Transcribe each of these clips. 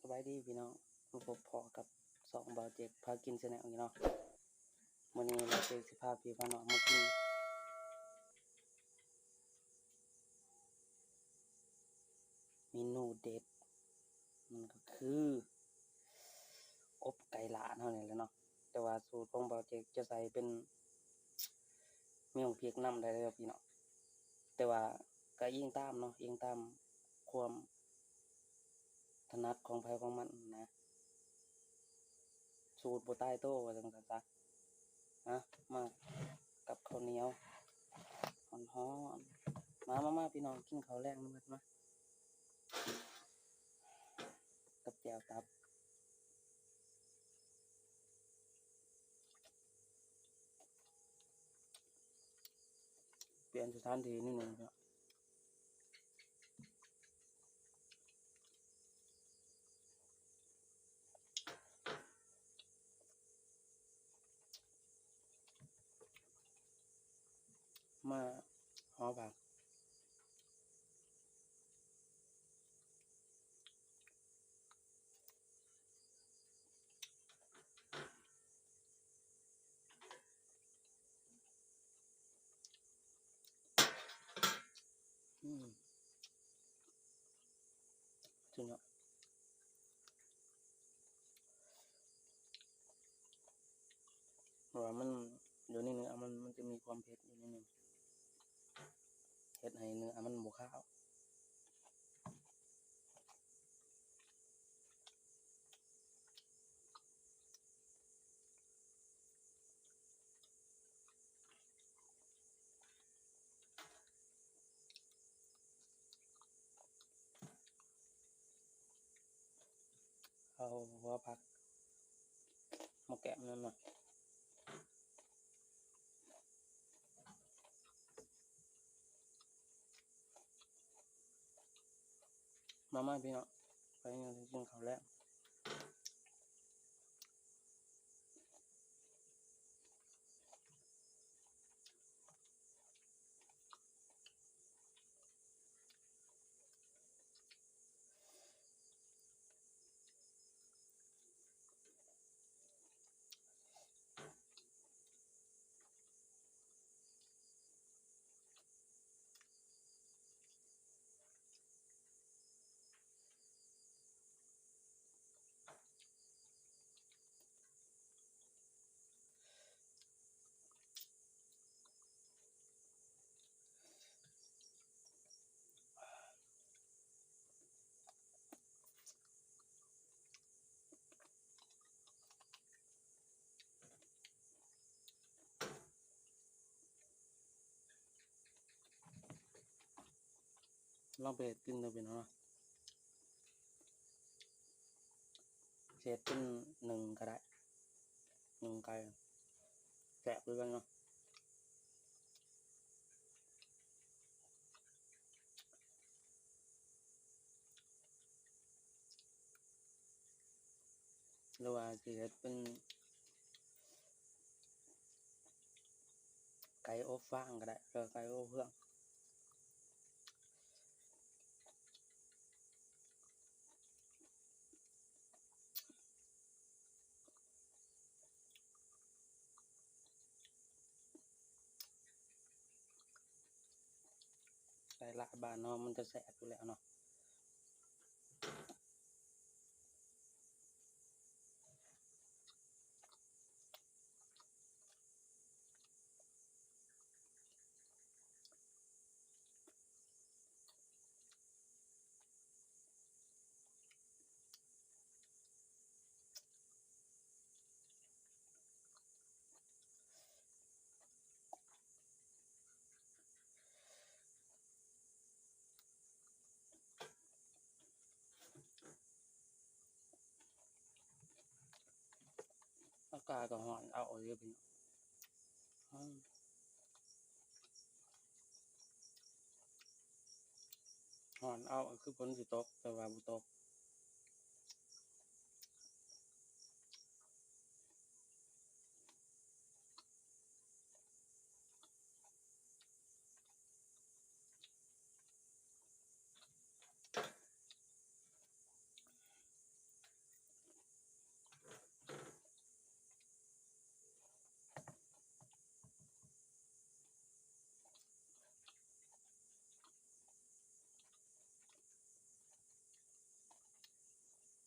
ສະບາຍດີພີ່ນ້ອງ ມາພົບພໍ້ກັບຊ່ອງບ່າວເຈັກພາກິນແຊນແນວອີກເນາະ. ມື້ນີ້ບ່າວເຈັກຊິພາພີ່ພານ້ອງມາກິນເມນູເດັດ ມັນກໍຄືອົບໄກ່ຫຼ້ານເຮົານີ້ແຫຼະເນາະ. ແຕ່ວ່າສູດຂອງບ່າວເຈັກຈະໃສ່ເປັນມີໝາກພິກນຳໄດ້ເດີພີ່ນ້ອງ. ແຕ່ວ່າກໍອີງຕາມເນາະ ອີງຕາມຄວາມຖະໜັດຂອງໃຜຂອງມັນນະ ສູດບໍ່ຕາຍໂຕວ່າຈັ່ງຊັ້ນຊະ. ອະ ມາກັບເຂົ້າໜຽວຮ້ອນໆ ມາ ມາ ມາ ພີ່ນ້ອງ ກິນເຂົ້າແລງນຳກັນມາ ກັບແຈ່ວຕັບ. ປ່ຽນສະຖານທີ່ໜ້ອຍໜຶ່ງເນາະ ມາຫໍພັກ. ອືມ ສຸດຍອດ ເພາະວ່າມັນ ດຽວນີ້ເນື້ອມັນ ມັນຈະມີຄວາມເຜັດຢູ່ໜ້ອຍໜຶ່ງ ເຮັດໃຫ້ເນື້ອມັນບໍ່ຄາວ. ເອົາຫົວຜັກມາແກມນຳເນາະ. ມາ ມາ ພີ່ນ້ອງ ໄປກິນເຂົ້າແລງ. ລອງໄປເຮັດກິນເດີພີ່ນ້ອງເນາະ ຊິເຮັດເປັນໜຶ້ງກໍໄດ້ ໜຶ້ງໄກ່ ແຊບຄືກັນເນາະ. ຫຼືວ່າຊິເຮັດເປັນໄກ່ອົບຟາງກໍໄດ້ ເອີ ໄກ່ອົບເຟືອງ. ໄກ່ລາວບ້ານເຮົາມັນກະແຊບຢູ່ແລ້ວເນາະ. ອາກາດກໍຮ້ອນເອົາເລີຍພີ່ນ້ອງ ຮ້ອນເອົາ ຄືຝົນຊິຕົກ ແຕ່ວ່າບໍ່ຕົກ. ອື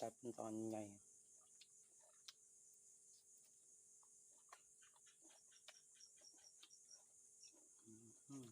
ຕັດເປັນຕອນໃຫຍ່. ອືມ.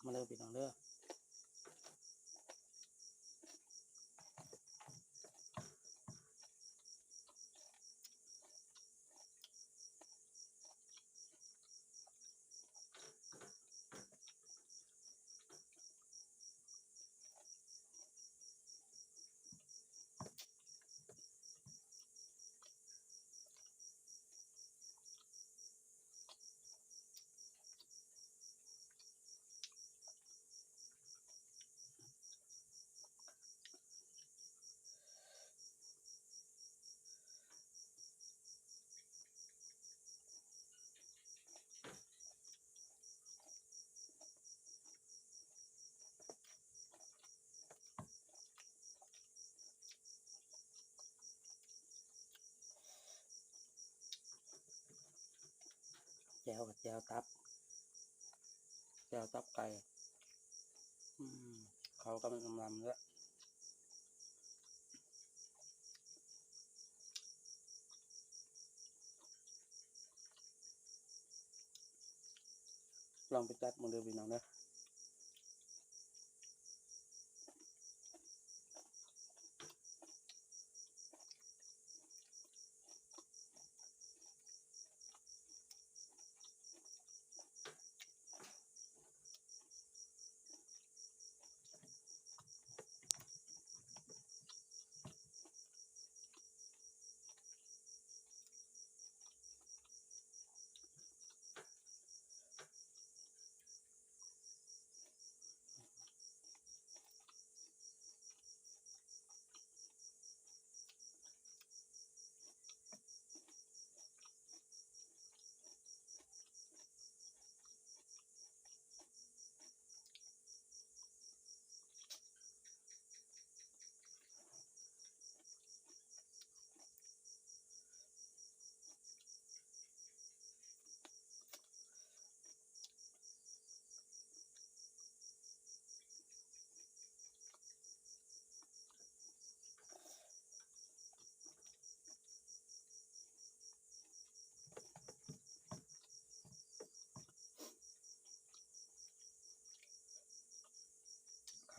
ມາເດີພີ່ນ້ອງເດີ. ແຈ່ວ ແຈ່ວຕັບ ແຈ່ວຕັບໄກ່. ອືມ ເຂົ້າກັນລຳໆເລີຍ. ລອງໄປຈັດເບິ່ງເດີພີ່ນ້ອງເດີ.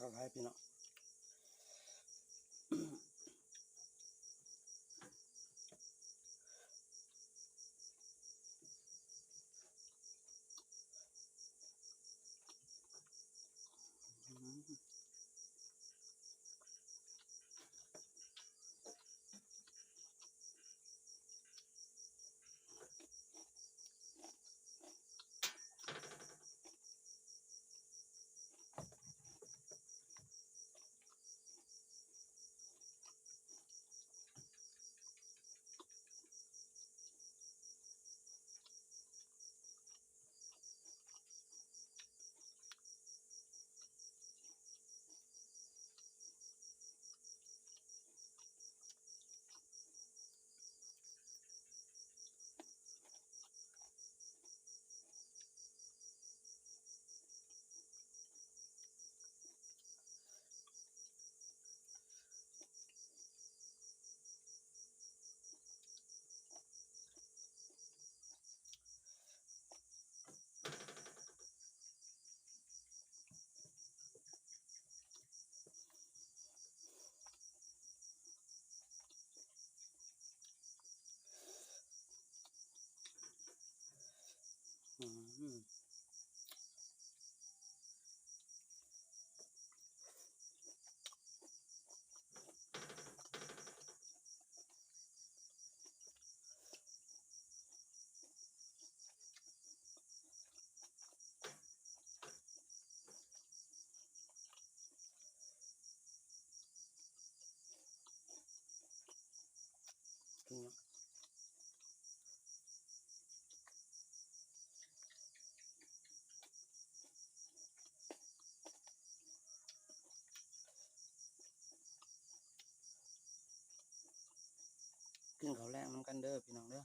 ຄັກຫຼາຍພີ່ນ້ອງ. ອືມ. ອືມ ກິນເຂົ້າແລງນຳກັນເດີພີ່ນ້ອງເດີ.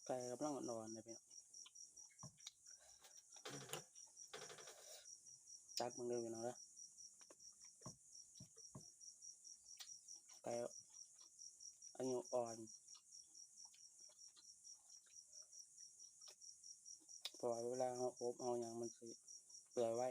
ໄກ່ກຳລັງອ່ອນໆເດ້ພີ່ນ້ອງ. ຕັກເບິ່ງເດີພີ່ນ້ອງເດີ ໄກ່ອາຍຸອ່ອນ ເພາະວ່າເວລາເຮົາອົບເຮົາຫຍັງມັນຊິເປື່ອຍໄວ.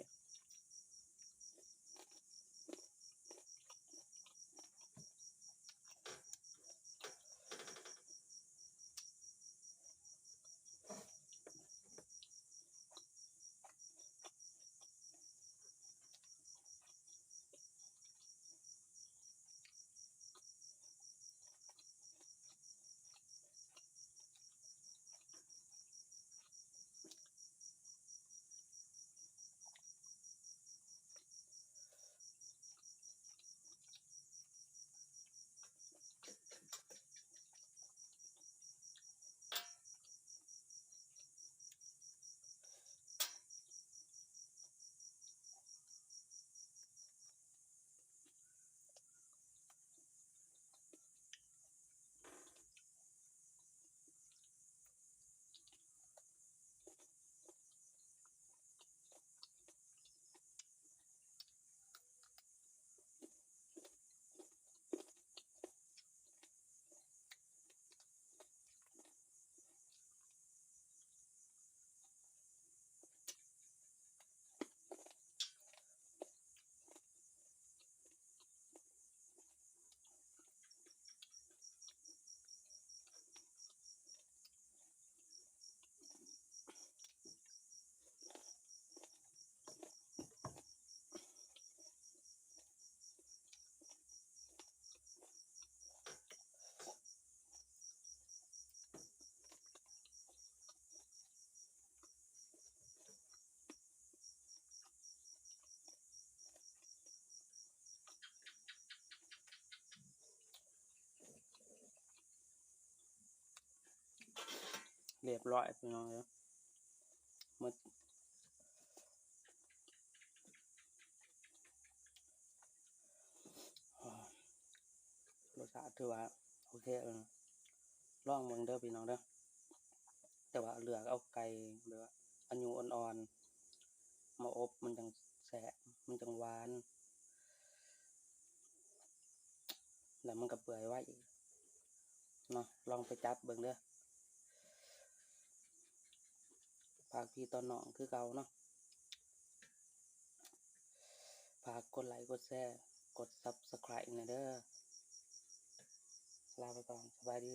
ຮຽບຮ້ອຍພີ່ນ້ອງເອີຍ ໝົດ ລົດຊາດຖືວ່າໂອເຄເອີ ລອງເບິ່ງເດີພີ່ນ້ອງເດີ. ແຕ່ວ່າເລືອກເອົາໄກ່ແບບວ່າອາຍຸອ່ອນໆມາອົບ ມັນຈັ່ງແຊບ ມັນຈັ່ງຫວານ. ແລ້ວມັນກໍເປື່ອຍໄວເນາະ. ລອງໄປຈັດເບິ່ງເດີ. ຝາກພີ່ຕອນນ້ອງຄືເກົ່າເນາະ. ຝາກກົດໄລກ໌ ກົດແຊ ກົດ Subscribe ແດ່ເດີ. ລາໄປກ່ອນ, ສະບາຍດີ.